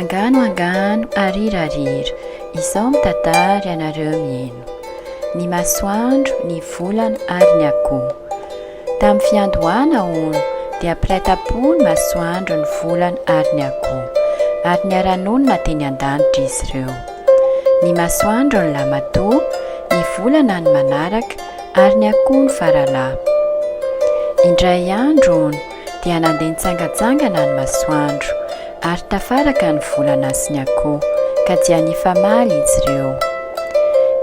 Angano angano arira arira, izao mitantara ianareo miheno. Ny masoandro, ny volana ary ny akoho. Tamin'ny fiandohana hono dia mpiray tampo ny masoandro, ny volana ary ny akoho. Ary niara-nonina teny an-danitra izy ireo. Ny masoandro ny lamatoa, ny volana ny manaraka ary ny akoho ny faralahy. Indray andro hono dia nandeha nitsangantsangana ny masoandro ary tafaraka ny volana sy ny akoho ka dia nifamaly izy ireo.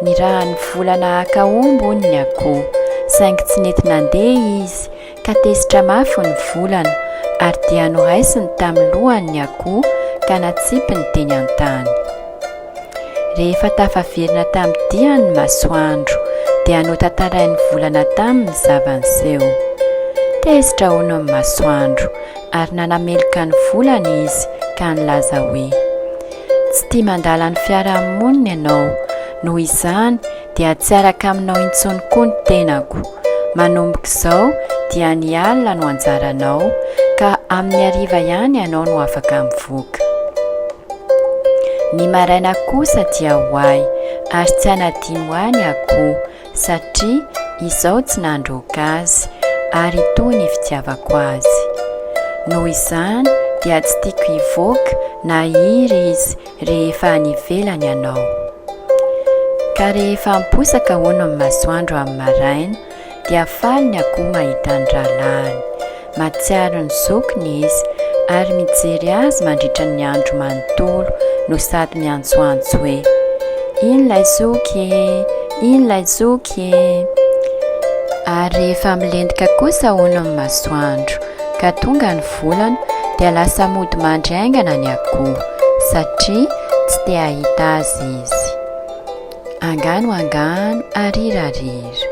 Nirahan'ny volana haka omby hono ny akoho saingy tsy nety nandeha izy ka tezitra mafy ny volana ary dia noraisiny tamin'ny lohany ny akoho ka natsipiny teny an-tany. Rehefa tafaverina tamin'ny diany ny masoandro, dia notantarain'ny volana taminy ny zava-niseho. Tezitra hono ny masoandro, ary nanameloka ny volana izy ka nilaza hoe, Tsy tia mandala ny fiarahamonina ianao, noho izany dia tsy araka aminao intsony koa ny tenako. Manomboka izao dia ny alina no anjaranao, ka amin'ny hariva ihany ianao no afaka mivoaka. Ny maraina kosa dia ho ahy, ary tsy hanadino ahy ny akoho, satria izaho tsy nandroaka azy, ary hitohy ny fitiavako azy. Noho izany dia tsy tiako hivoaka na hihira izy rehefa any ivelany ianao. Ka rehefa miposaka hono ny masoandro amin'ny maraina, dia faly ny akoho mahita ny rahalahiny. Mahatsiaro ny zokiny izy ary mijery azy mandritra ny andro manontolo no sady miantsoantso hoe, Iny ilay zoky e! Iny ilay zoky e! Ary rehefa milentika kosa hono ny masoandro ka tonga ny volana dia lasa mody mandry haingana ny akoho satria tsy te hahita azy izy. Angano angano arira arira.